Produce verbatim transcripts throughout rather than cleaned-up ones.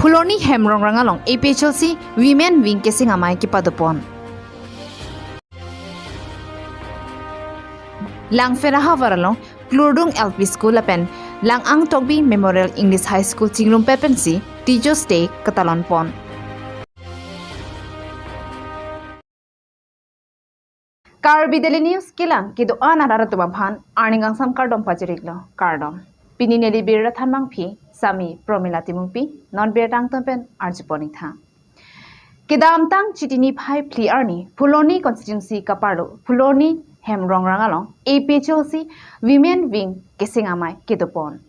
Phuloni Hemrongrang along A P H L C Women Wing keseng amei kepadopon. Langfera havar along Klurdung L P School lapen Langang Tokbi Memorial English High School chingrum pet pensi Teachers Day katalonpon. Karbi Daily News kelang kedo-an arat atum aphan arni kangsam kardom pajir-iklo, kardom. Pini neli birta thanbangpi sami Promila Timungpi, non birta angton pen arjupon-ik tha. Kedamtang Chiti niphai phli arni Phuloni constituency kaparlo Phuloni Hemrongrang along A P H L C Women Wing keseng amei kedopon.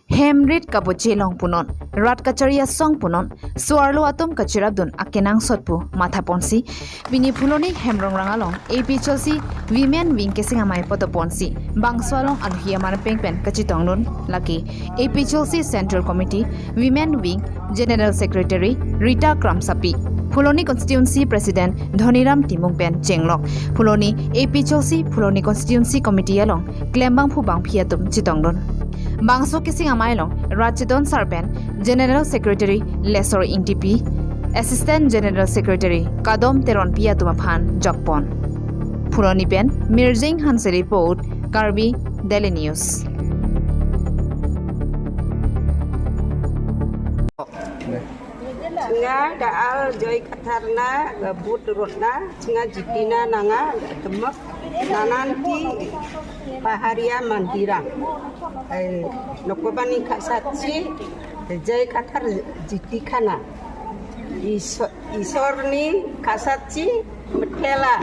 Hem rit kaboche long punon, rat kachari asong punon, so-arlo atum kachirapdun akenangsot pu mathaponsi pini Phuloni Hemrongrang along A P H L C Women Wing keseng amei padoponsi bangso along alohi amarpeng pen kachetongdun lake A P H L C Central Committee Women Wing General Secretary Rita Kramsapi, Phuloni Constituency President Dhoniram Timung pen chenglok Phuloni A P H L C Phuloni Constituency Committee along klembangphu bangpi atum chetongdun. Bangso keseng amei along rat chedon sar pen General Secretary Lesor Ingtipi, Assistant General Secretary Kadom Teronpi atum aphan jokpon. Phuloni pen Mirjeng Hanse report, Karbi Daily News. Chinga da-al Joy Kathar na, ga but rot na, chinga Jiti na nanga, ga temek, nananti Paharia Mandira. Eh, nokobani khasatsi, Joy Kathar Jiti khana. Iso-, Isor ni khasatsi, metela.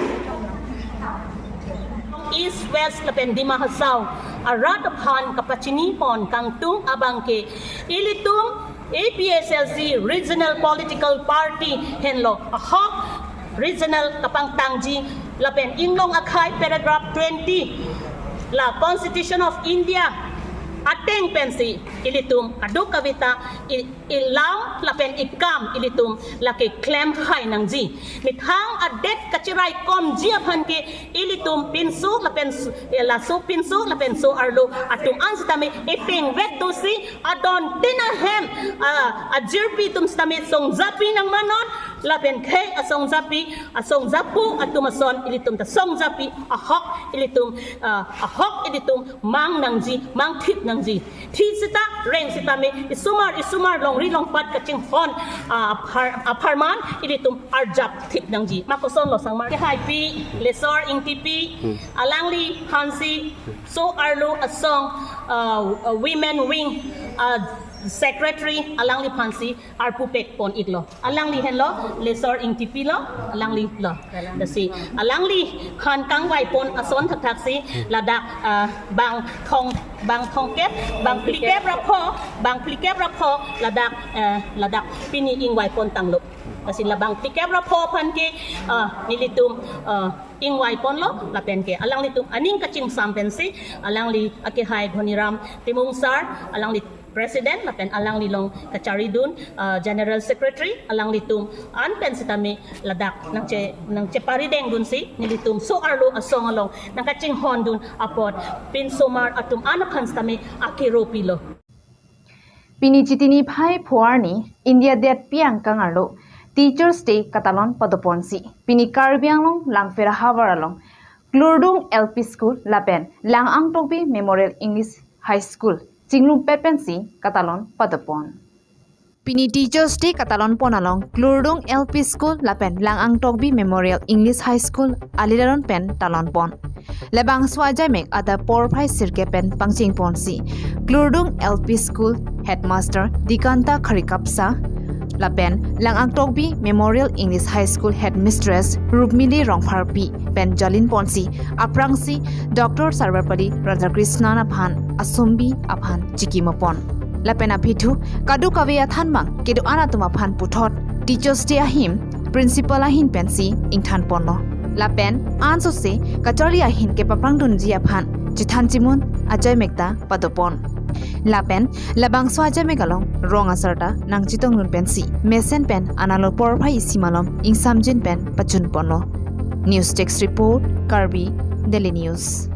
East West lapen Dima Hasao arat aphan kapachinipon kangtung abangke ilitum A P H L C Regional Political Party henlo ahok regional kapangtangji lapen inglong akhai paragraph twenty la Constitution of India ateng pensi ilitum aduk kavita i-, ilam lapen ikam ilitum lake klemhai nangji. Methang adet kachiraikomji aphan ke ilitum pinso lapen so-, eh, laso pinso lapen so-arlo atum an sitame ipengvet dosi adon tin ahem, ah, ajirpi atum sitame songjapi nangmanon lapen khei asongjapi, asongjapo atum ason ilitum ta songjapi ahok ilitum, ah, ahok ilitum mang nangji, mangthip nangji. Thi sita, reng sitame, isomar, isomar longri longpat kachinghon, ah, aphar-, apharman ilitum arjapthip nangji. Ma kosonlo sangmar. Kehaipi, Lesor Ingtipi, Hmm. alangliphansi, so-arlo asong, ah, Women Wing, ah, Secretary, alangliphansi arpu pekpon-iklo. Alangli henlo, Lesor Ingtipi lo, alangli lo. Lasi, alangliphan kangvaipon ason thakthaksi, ladak, ah, bang thong, bang thongkep, bang phlikep ra pho, bang phlikep ra pho, ladak, eh, ladak pini ingvaipon tanglo. Lasi la bang phlikep ra pho aphan ke, ah, nelitum, ah, ingvaiponlo, lapen ke alanglitum aning kachingsam pensi, alangli akehai Dhoniram Timung sir, alangli President lapen alangli along kacharidun, ah, General Secretary, alanglitum an pen sitame ladak nangche, nangcheparidengdunsi nelitum so-arlo asong along nangkachinghondun apot pinsomar atum an aphan sitame akero pilo. Pini Chiti niphai pho arni India detpi angkang arlo Teachers Day katalon padoponsi pini Karbi Anglong Langfera havar along Klurdung L P School lapen Langang Tokbi Memorial English High School chingrum pet pensi katalon padopon. Pini Teachers Day katalonpon along Klurdung L P School lapen Langang Tokbi Memorial English High School alilelon pen talonpon. Labangso ajaimek adap porphai sirkep pen pangchengponsi Klurdung L P School Headmaster Dikanta Kharikapsa lapen Langang Tokbi Memorial English High School Headmistress Rupmili Rongpharpi pen jalinponsi aphrangsi Doctor Sarvepalli Radhakrishnan aphan asombi aphan chikimopon. Lapen aphi thu kadokave athanbang kedo-an atum aphan puthot Teachers Day ahim Principal ahin pensi ingthanponlo. Lapen ansose kacharli ahin kepaphrangdunji aphan chethan chimun ajaimek ta padopon. Lapen labangso ajaimek along rong asar ta nangchetongdun pensi mesen pen analo porphai isi malom ingsamjin pen pachunponlo. News Desk Report, Karbi Daily News.